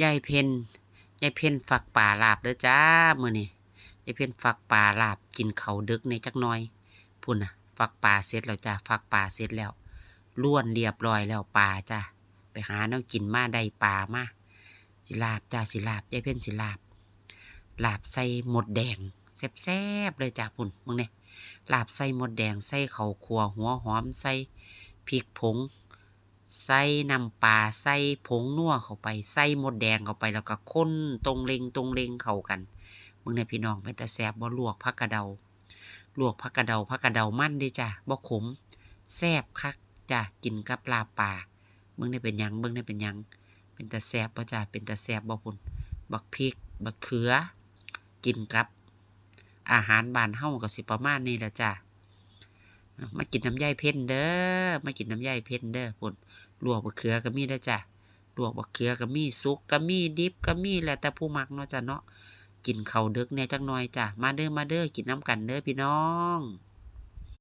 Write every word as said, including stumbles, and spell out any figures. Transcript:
ยายเพ็ญ ยายเพ็ญฝักปลาลาบเด้อจ้า มื้อนี้ ยายเพ็ญฝักปลาลาบ กินข้าวดึกแหน่จักหน่อย พุ้นน่ะ ฝักปลาเสร็จแล้วจ้า ฝักปลาเสร็จแล้ว ลวนเรียบร้อยแล้วปลาจ้า ไปหาแนวกินมาได้ปลามา สิลาบจ้า สิลาบ ยายเพ็ญสิลาบ ลาบใส่มดแดง แซ่บๆ เลยจ้า พุ้น เบิ่งแหน่ ลาบใส่มดแดง ใส่ข้าวคั่วหัวหอม ใส่พริกผง ใส่น้ำปลา ใส่ผงนัวเข้าไป ใส่มดแดงเข้าไป แล้วก็คนตงเล็งตงเล็งเข้ากัน เบิ่งแหน่พี่น้อง เป็นตาแซ่บบ่ ลวกผักกะเดา ลวกผักกะเดา ผักกะเดามันเด้จ้า บ่ขม แซ่บคักจ้า กินกับลาบปลา เบิ่งแหน่เป็นหยัง เบิ่งแหน่เป็นหยัง เป็นตาแซ่บบ่จ้า เป็นตาแซ่บบ่พุ้น บักพริก บักเขือ กินกับ อาหารบ้านเฮาก็สิประมาณนี้ล่ะจ้า มากินนำยายเพ็ญเด้อ มากินนำยายเพ็ญเด้อ พุ้น ลวกบักเขือก็มีเด้อจ้า ลวกบักเขือก็มี สุกก็มี ดิบก็มี แล้วแต่ผู้มักเนาะจ้าเนาะ กินข้าวดึกแหน่จักหน่อยจ้า มาเด้อ มาเด้อ กินนำกันเด้อพี่น้อง